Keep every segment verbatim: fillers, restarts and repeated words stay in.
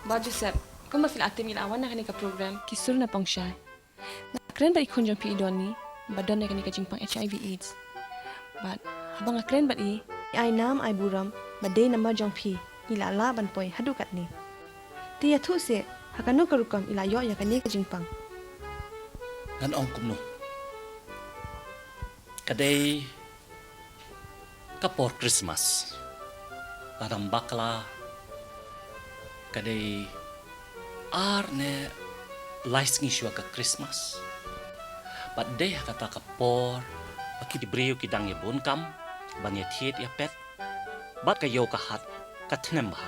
Bah Joseph, kumba phi la tip ngi la wan na kane ka program Ki Sur na Pongshai. Nga kren bad i khun jong phi i Donny ba don ïa kane ka jingpang H I V AIDS. Bad haba nga kren bad i, i ai nam ai burom ba dei namar jong phi i la lah ban poi haduh katne. Te ïathuh seh, ha kano ka rukom i la ïoh ïa kane ka jingpang? Ngan ong kumno? Ka dei ka por Christmas. Lada ym bakla, ka dei ar ne lai sngi shuwa ka Christmas. Bad dei ha kata ka por ba ki briew ki dang ïa bun kam ban ïa thied ïa pet. Bad ka ïew ka hat ka thnem bha.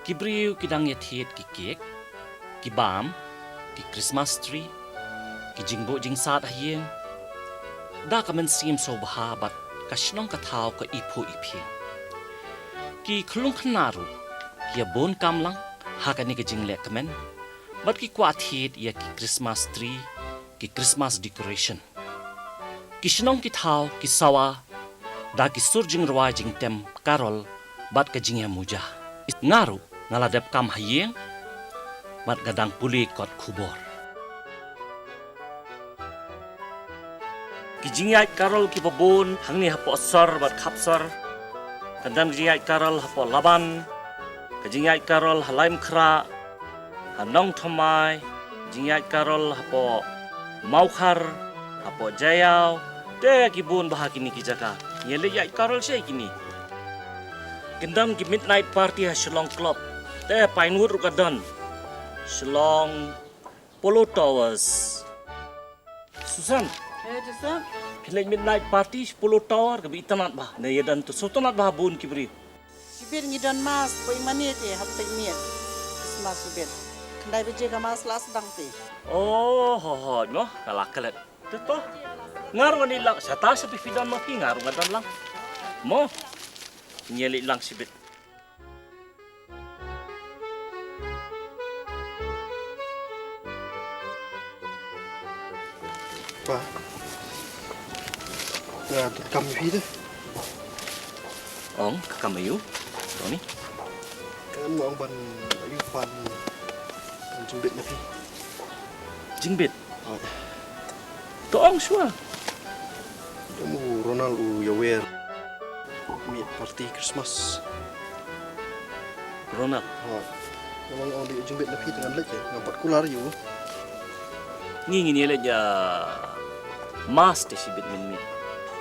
Ki briew ki dang ïa thied ki cake, ki bam, ki Christmas tree, ki jingbuh jingsad ha ïing. Da ka mynsiem sngewbha bad ka shnong ka thaw ka iphuh iphieng. Ki khyllung khynnah ruh ki ïa bun kam lang ha kane ka jingleh kmen. Bad ki kwah thied ïa ki Christmas tree, ki Christmas decoration. Ki shnong ki thaw ki sawa da ki sur jingrwai jingtem karol bad ka jingïamuja. Nga ruh nga la dep kam ha ïing bad nga dang pule kot khubor. Ki jingïaid karol kiba bun hangne hapoh sor bad khap sor. Ka don ka jingïaid karol hapoh Laban, ka jingïaid karol ha Laimkhrah, ha Nongthymmai, jingïaid karol hapoh Mawkhar, hapoh Jaïaw, te ki bun bha kine ki jaka. Ngi leit ïaid karol sha kine. Ki don ki midnight party ha Shillong Club, te Pinewood ruh ka don. Shillong Polo Towers. Susan. Eh, Joseph. Phi leit midnight party sha Polo Tower kaba itynnad bha. Ne ïa don to sngewtynnad bha bun ki briew. Shibit ngi don mass, poi mane te hap peit miet. Christmas shibit. Khyndai baje ka mass la sdang te. Oh, ho, ho, no, ka la klet. Te to. Nga ruh ngi lang, shata sha phi don ma phi, nga ruh nga don lang. Mo. Ngi leit lang shibit. Pa. Nga donkam ïa phi te. Ong, ka kam aïu? Tony. Ka ong ban ïoh pan jingbit na phi. Jingbit? To ong shuwa. Em u Ronald u ïawer. Miet party Christmas. Ronald. Nga ong dei jingbit na phi te ngan leit, ngam pat kular ïa u. Ngi ngin ïa leit ïa mass te shibit mynmiet.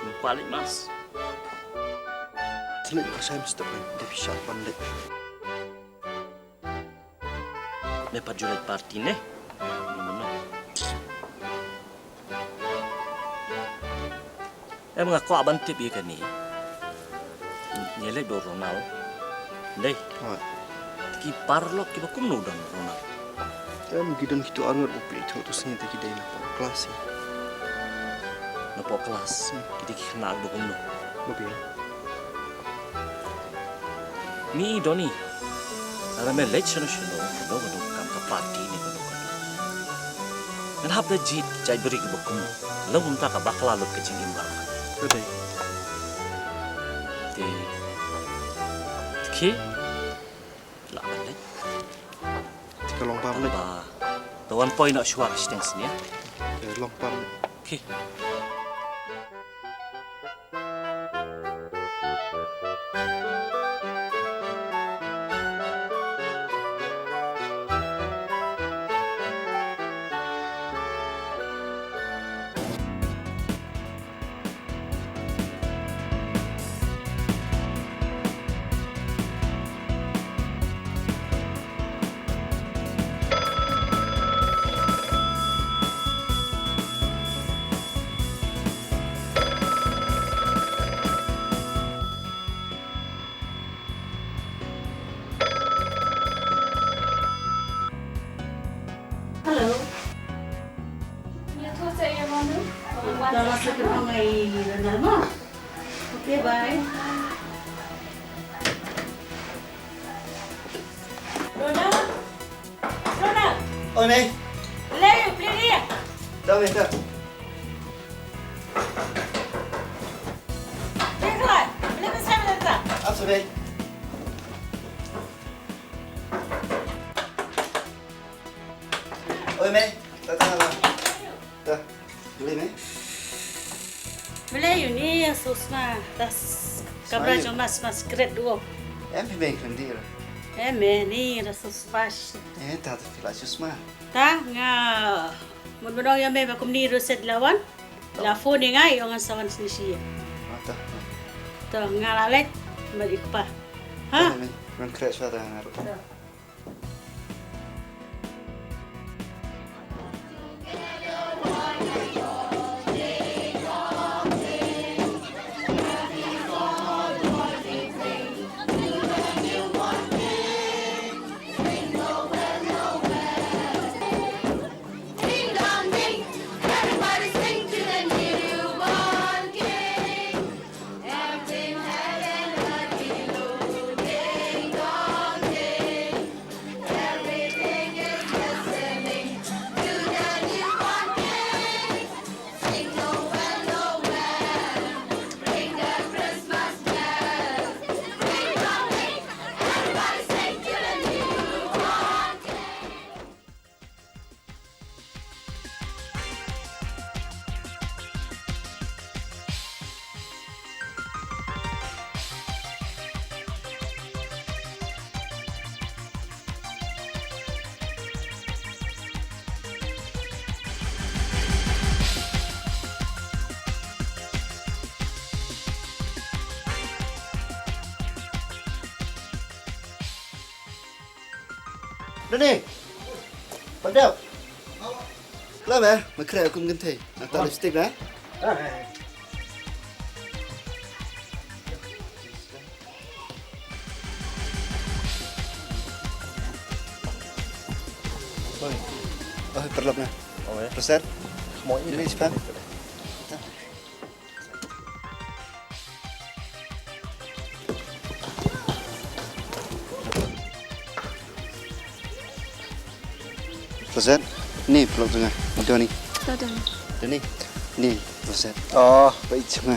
Ngim kwah leit mass. Te leit ka shai mynstep, dei phi shah ban leit. Me pat ju leit party ne? Em, nga kwah ban tip ïa kane. Ngi leit bad u Ronald. Dei. Ki paralok kiba kumno don Ronald? Em, ki don kito arngut ba phi ïathuh to sngi te ki dei napoh klas. Napoh klas. Ki dei ki khynnah ba kumno? Ba phi. Mi Donny. Lada me leit shano shano, kano kano kam ka party ne kano kano. Ngan hap da jied jaitbynriew kiba kum. Lada kumta ka bakla lut ka jingim baroh. Ka dei. Te. Te khie. Lah ban leit. Te ka long bam leit. Ba. Te wan poi noh shuwa ka shiteng snia. Te long bam leit. Khie. Hello. Ïa, to sa ïa, Manu. Dah masuk ke ruang ai Ronald mo. Okay, bye. Ronald. Ronald. Oh, Mei. Lei, play dia. Dah, Mei, dah. Play khlaiñ. Play besar besar. Apa, Mei? Eh, ta ta la. Ta. Boleh ni? Boleh, ïa uni ïa Susma. Tas kamra jong mas mas kret duo. Em phi beng kendi. Em ni da Susma. Eh, ta ta phi la Susma. Ta nga mut mynno ïa me ba kumni ruset lawan. La phone ïa nga ïa ngan sa wan sini shi. Ah, ta. Ta nga la leit bad i kpa. Ha? Ngan kret swa ta nga. Ding dong ding, everybody sing to the newborn king. Everything happy, happy, ding dong ding. Everything is listening to the newborn king. Sing Noel, Noel, ring the Christmas bell. Ding dong ding, everybody sing to the newborn king. Dani. Padap. Lah, eh, makre aku mungkin teh. Nak tak lipstick, eh? Oh, perlap na. Oh, ya. Terus, Sir? Mau ini. Ini, Sir. Rosette, ni peluk tu nga. Doni. Doni. Doni. Ni, Rosette. Oh, baik cuma.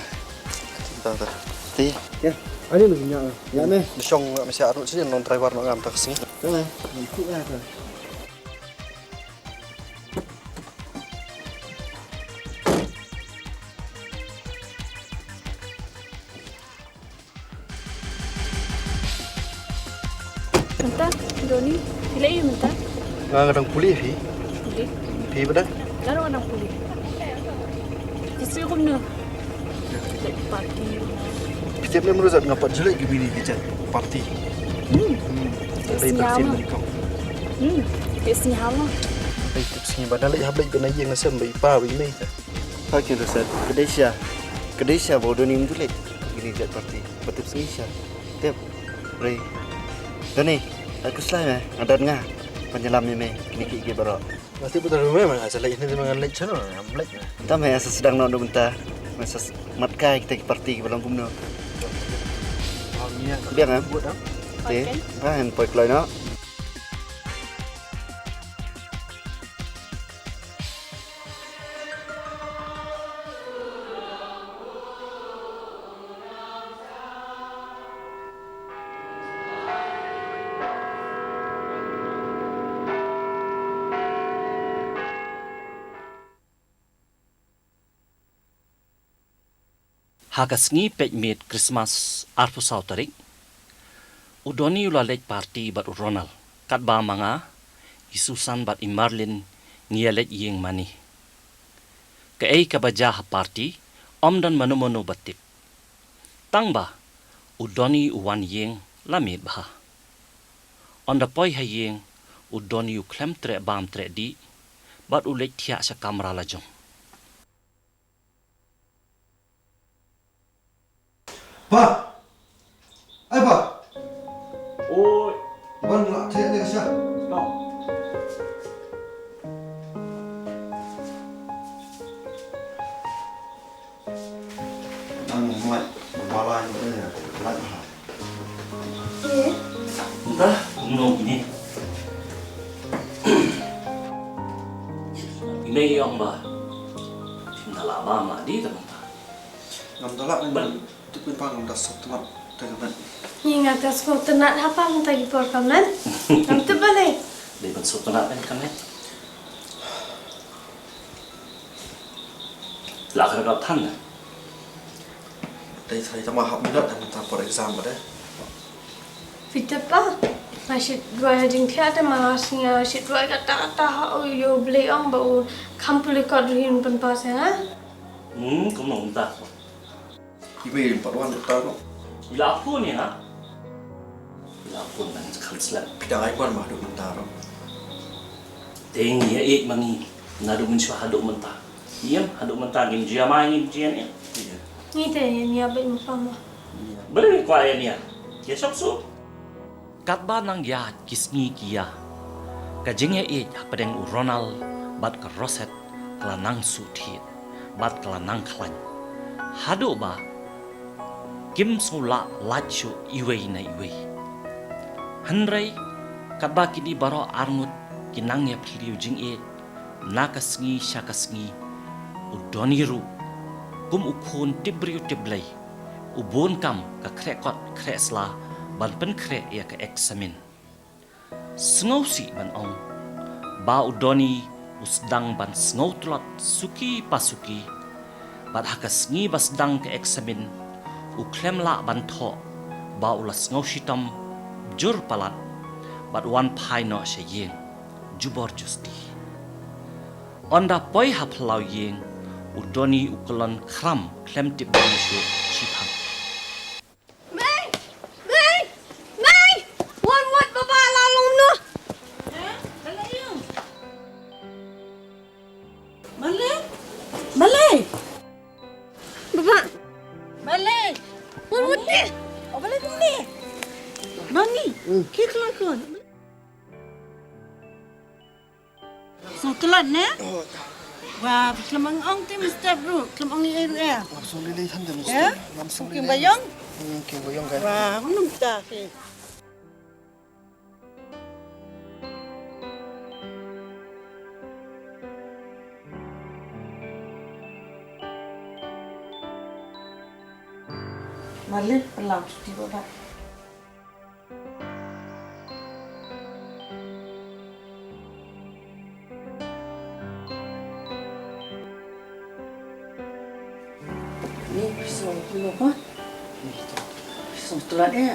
Tahu tahu. Ti. Ya, ani mesti nyak. Ya, meh. Bishong nggak mesti arut sini non driver nggak ngam taksi. Tahu, eh. Ikut lah tu. Mynta, Doni, phi leh aïu mynta? Nga nga dang pule phi. Pule? Phi ba dang? Nga ruh nga dang pule. Phi sngewbha kumno? Party. Phi tip ne mruzat nga pat jleh ki mini ki jait party. Hmm. Hmm. Tip sngi hama. Hmm. Tip sngi hama. Tip sngi ba da leh hap leh ba na ïing na sem ba i pa ba i mei. Pha kin Rosette, ka dei shisha, ka dei shisha ba u Doni um ju leit kine ki jait party, ba tip sngi shisha. Tip, Ray. Doni, ai khuslai me, nga don nga ban ïalam ïa me kine kiei kiei baroh. Nga tip ba don me, me nga sa leit, ne me ngan leit shano, ngam leit me. Tam he, sa sdang noh da mynta, me sa mat kai kita ki party kiba long kumno. Biang em? Te, ba hen poi kloi noh. Ha ka sngi peit miet Krismas arphew saw tarik, u Doni u la leit party bad u Ronald, katba ma nga, i Susan bad i Marlin ngi ïa leit ïing mane. Kaei kaba jia ha party, ym don mano mano ba tip. Tang ba u Doni u wan ïing la miet bha. Ynda poi ha ïing, u Doni u khlem treh bam treh dih bad u leit thiah sha kamra la jong. Pa! Ai pa! Oi! Wan la thiah ne ka sha. Stop. Nang mai, ba lai ne, lai ha. Eh? Mynta, kumno kine? Ine ïong ba. Phim da lah bam lah dih ta mynta. Ngam da lah. Ban. Tip pyn pang ngam da sngewtynnat te ka met. Ngi nga da sngewtynnat ha pa mynta ki por ka met. Ngam tip balei. Dei ban sngewtynnat te ka met. La ka ka than na. Dei trai tama hap minot dan ta por exam ba dei. Phi tip ba, nga shu duwai ha jingthiah te ma sngi nga shu duwai kata kata ha u ïoh Blei ong ba u kham pule kot ruh hin pynpass ïa nga. Hmm, kumno mynta? Iwei rim pat wan ta no. Ila phone ïa nga. Ila phone nang kham slap. Phi dang ai wan ma haduh mynta ro. Te ngi ïa ïeit ma ngi naduh mynshuwa haduh mynta. Ïem, haduh mynta ngim jia mai, ngim jia ne. Ngi te ïa nia bad ma pama. Bad ngi kwah ïa nia. Ïa shok su. Katba nang ïaid ki sngi ki ïa, ka jingïaieit hapdeng u Ronald bad ka Rosette ka la nang shu thied bad ka la nang khlaiñ, haduh ba kim sngewlah lait shuh iwei na iwei. Hynrei katba kine baroh arngut ki nang ïaphylliew jingïeit na ka sngi sha ka sngi, u Donny ruh kum u khun tipbriew tipblei u bun kam ka khreh kot khreh sla ban pynkhreh ïa ka eksamin. Sngewsih ban ong ba u Donny u sdang ban sngewtlot suki pa suki, bad ha ka sngi ba sdang ka eksamin u khlem lah ban thoh ba u la sngewshitom jur palat bad wan phai noh sha ïing jubor justi. Ynda poi ha phyllaw ïing, u Donny u kyllon khram khlem tip bynta shuh shiphang. Mei! Mei! Mei! Wan wat baba la long noh. Malei! Malei! Baba! Malei! Wan wat deh. Oh, Malei kumne. Mami, ki kelakon. Sngewtynnat ne? Wa, phi khlem ong te mynstep ruh, khlem ong ei ruh eh. Lam song lili than te mynstep. Lam song lili. King Bayong? Hmm, King Bayong kan. Wa, mynta phi. Malik pelau cuti bola. Ni pisong kuno ko? Pisong tulan eh.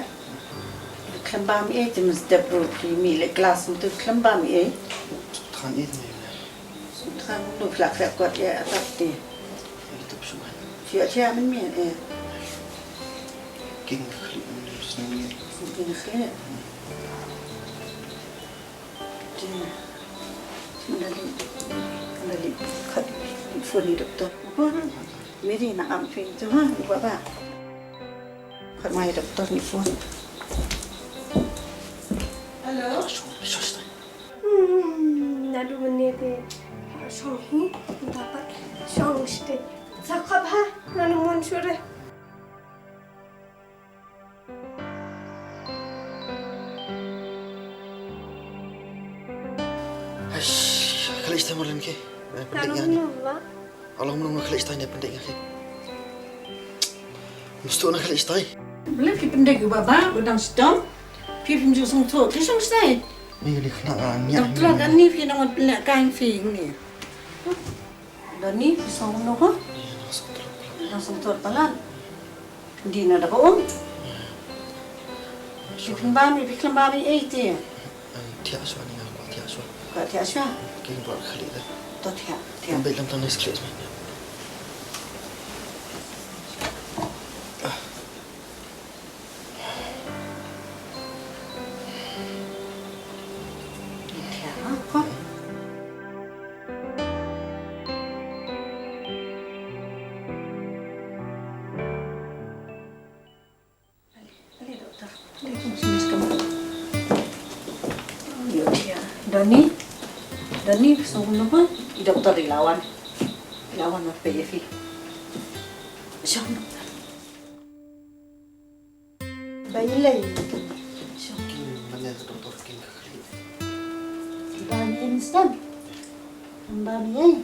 Khlem bam eh, te mynstep ruh phi mih leh klas mynta khlem bam eh. Than eh ni. Than no phi la khreh kot eh atat te. Itu pisukan. Phi ïa chia men mih eh. King khlieh men snem ni. King khlieh. Te. Mandali. Mandali. Khat. Phone ni doktor. Mary nang am phi tu ha, baba. Khat mai doktor ni phone. Hello. Hmm, naduh mynne te shong hi, dapat shong state. Sa khop ha, nanu mon sure. Haish, khalei stai Marlin ke. Nanu nunu ba. Alang mnung khalei stai ne pendek ke. Mesti na khalei stai. Beli ki pendek ba ba, udang stom. Phi phim ju song tho, ki song stai. Ni ni khna ngi. Doktor kan ni phi nang wan pynleh kain phi ni. Doni phi song no ko? Nang song tho palat. Di na da ko um. Phi khlem ba mi, phi khlem ba mi ei ti. Thiah shuwa ni nga kwah thiah shuwa. Kwah thiah shuwa. King bor khlieh da. To thiah, thiah. Bai lam tang ni sklieh shuwa. Doni, Doni, song no ba? I doktor i la wan. I la wan mat pe fi. Song. Ba ilei. Song. King mana doktor king ka khlieh. Ba ni instant. Ba ni ei.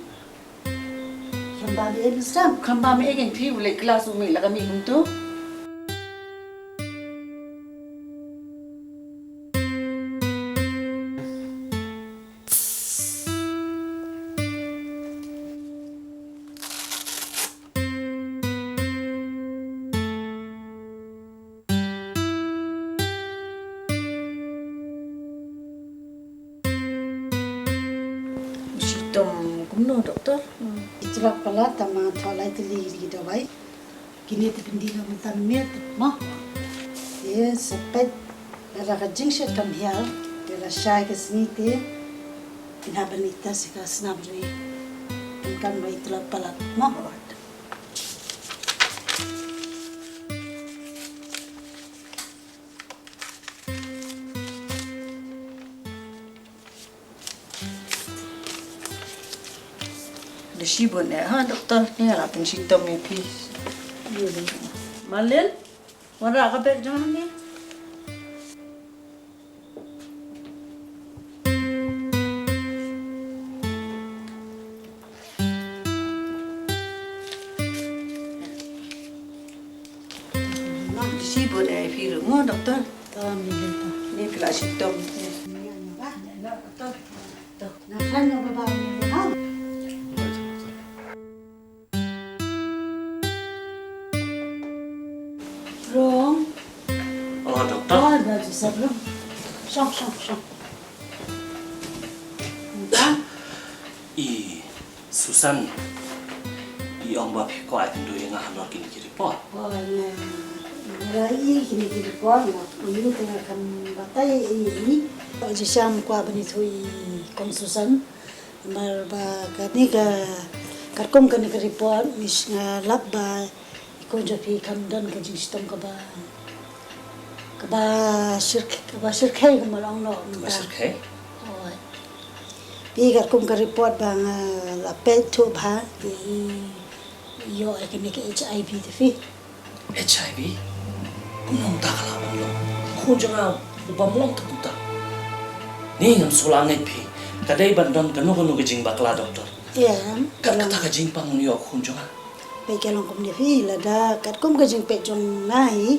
Kham bam ei, Mister. Kham bam ei, kan phi u leh klas u mih la ka mih hyntu. Tang kumno, doktor? Ïa, la palat tang ma thoh lai tylli ki dawai. Kine te pyndih noh mynta mynmiet mo. Ïa, sa peit lada ka jingshitom hiar, te la shai ka sngi te phin hap ban ïa test ïa ka snam ri. Pynkan ba ïa la palat mo. Da shibun eh, ha, doktor, ne la pynshitom ïa phi. Malin, wanrah ka bag jong ngi. Shibun eh phi ruh mo, doktor. To, ni le to. Ni kla shitom. Ni, ni, ba, ni, doktor. To. Na khan no ba ba ni ha. Rong. Oh, doktor. Oh, da Joseph rong. Shong, shong, shong. Ni ta. I Susan, i ong ba phi kwah ïakynduh ïa nga halor kine ki report. Oh, nga, nga la ïohi kine ki report, nga ïohi te nga kam batai ïa i. Jisham kwah ban ïathuh ïa i Kong Susan. Namar ba kane ka, katkum kane ka report, nga lap ba i khun jong phi kam don ka jingshitom kaba, kaba shyrkhei, kaba shyrkhei kumba long noh mynta. Kaba shyrkhei? Hooid. Phi katkum ka report ba nga la peit thuh bha, phi ïoh ïa kane ka H I V te phi. H I V? Kumno mynta ka la bam long? Khun jong nga u bam long te kumta. Ni ngam shu lah ngeit phi. Ka dei ban don kano kano ka jingbakla, doktor. Em. Kat kata ka jingpang un ïoh khun jong nga. Peit ka long kumne phi, lada katkum ka jingpeit jong nga hi,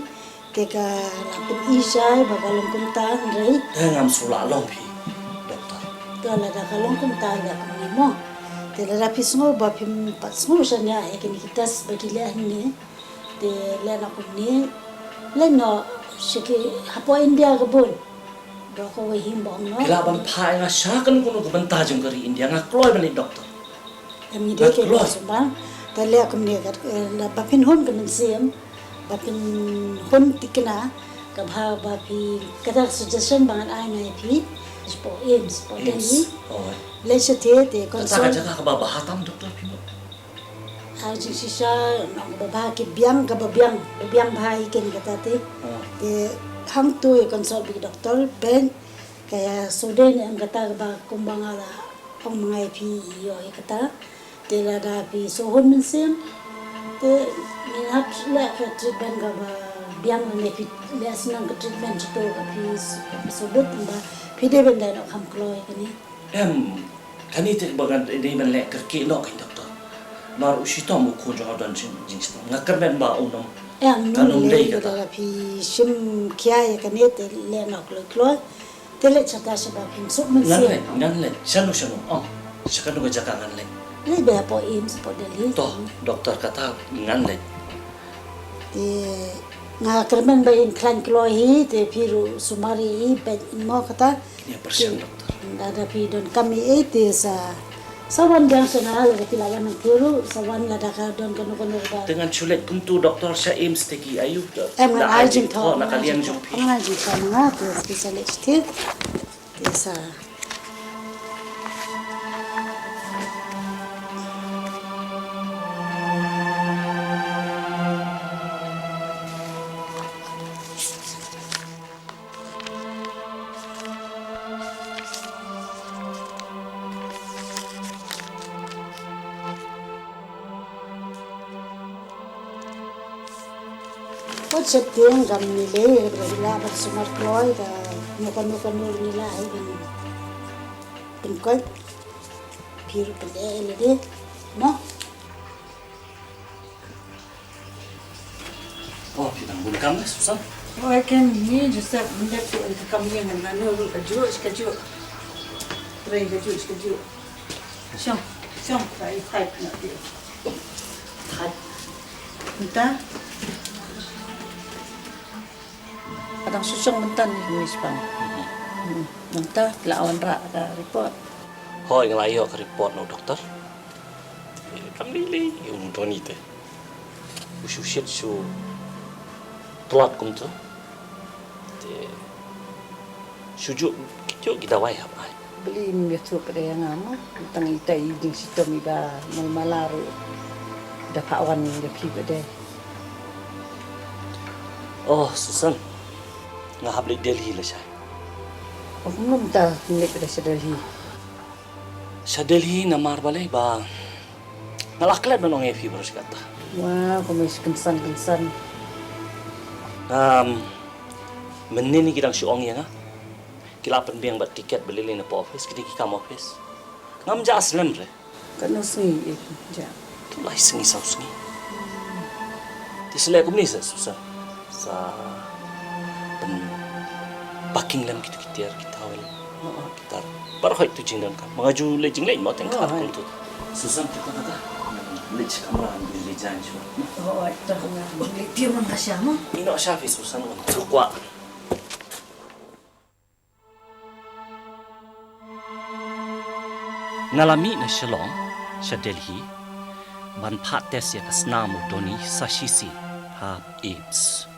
te ka la pyni shai ba ka long kumta hynrei. Te ngam shu lah long phi, doktor. Te lada ka long kumta ïa kumne mo. Te lada phi sngew ba phim pat sngew shaniah ïa kine ki test ba ki leh hangne. Te leh noh kumne, leit noh sha ki hapoh India ka bun. Doh kawei hi ym ong noh. Phi lah ban phah ïa nga sha kano kano ka bynta jong ka ri India, nga kloi ban leit doktor. Em, ngi dei ki kloi. Sumar. Te leh kumne ka, eh, ba phin hun ka mynsiem, ba phin hun thikna, kaba, ba phi, kata suggestion ba ngan ai nga ïa phi, shapoh AIIMS, shapoh Delhi. AIIMS. Oh. Leit shatei te, kata ka consult. Jaka kaba bha tam, doktor, phi mo. Ai jingshisha, nong babha ki biang, kaba biang, ba biang bha hi kane kata te. Ah. Te hangto ïa consult bad ki doktor, peit ka ïa shu dei ne em kata kaba kumba nga la ong ma nga ïa phi ïoh ïa kata. Te lada phi shu hun mynsiem, te ngin hap leh ka treatment kaba biang ne phi leh shuh ka treatment jito ka phi shu, shu bud ba phi dei ban leh noh kham kloi kane. Em, kane te ba ngan dei ban leh kyrkieh noh kein doktor. Namar u shitom u khun jong nga u don jing, jingshitom. Nga kyrmen ba u nym. Em, kan nym dei kata. Lada phi shim khia ïa kane te leh noh kloi kloi. Te leit shata shaba phin suk mynsiem. Ngan leit, ngan leit. Shano shano? Oh, sha kano ka jaka ngan leit? Leit beit hapoh AIIMS, hapoh Delhi. To, doktor kata ngan leit. Te nga kyrmen ba in khlaiñ kloi hi, te phi ruh sumar ïa i, peit mo kata. Ïa pyrshang, doktor. Lada phi donkam ïa i te sa, sa wan biang sha nga, lada phi la wan nangtei ruh, sa wan lada ka don kano kano ba. Te ngan shu leit kumto, doktor, sha AIIMS te ki ïohi. Em, ngan ai jingthoh, ngan ai jingthoh na ka liang jong phi. Ngan ai jingthoh na nga, te phi sa leit shatei. Te sa. Kot sha tieng kam ngi leh, ngi lah ban sumar kloi, kano kano kano ngi lah hi ban pynkoit. Phi ruh pynleh lade, mo? Oh, phi dang bun kam ne, Susan? Oh, ken ni Joseph, mynta tu ka kam ïa ngan nanu ruh kajuh shi kajuh. Trei kajuh shi kajuh. Shong, shong, ka i thait na ti. Thait. Mynta. Ka dang shu shong mynta ni, ni shipang. Hmm. Mynta la wanrah ka report. Hooid, nga la ïoh ka report na u doktor. Kam lei lei ïa u Donny te. U shu shit shu tlot kumto. Te shu ju ki ju ki dawai hap ai. Beli mi betu pada yang ama. Tang ita i jingshitom iba malmala ru. Dapat wan ïa phi pada. Oh, Susan. Nga hap leit Delhi lashai. Oh, ngam ta leit pada sha Delhi. Sha Delhi namar balei ba nga la klet ban ong ïa phi baroh shi katta. Wah, kumne shi kynsan kynsan. Um, mynne ni ki dang shu ong ïa nga. Ki la pynbiang bad tiket ba lei lei na pdeng office, kine ki kam office. Ngam ja slem re. Katno sngi ïa ki ja? Lai sngi saw sngi. Te sa leh kumne sa Susan. Sa pyn packing lem kito ki tiar ki towel. Oh, oh. Ki tar. Baroh hi tu jingdonkam. Ma nga ju leit jingleit mo teng. Oh, khat hai. Kumtu. Susan, kita kata. Leit shi kamra, leit jan shuwa. Oh, oh, ita nga leit tiar man ka sha mo. Ino sha phi Susan, tu kwah. Nga la mih na Shillong sha Delhi ban phah test ïa ka snam u Donny sa shisien ha AIIMS.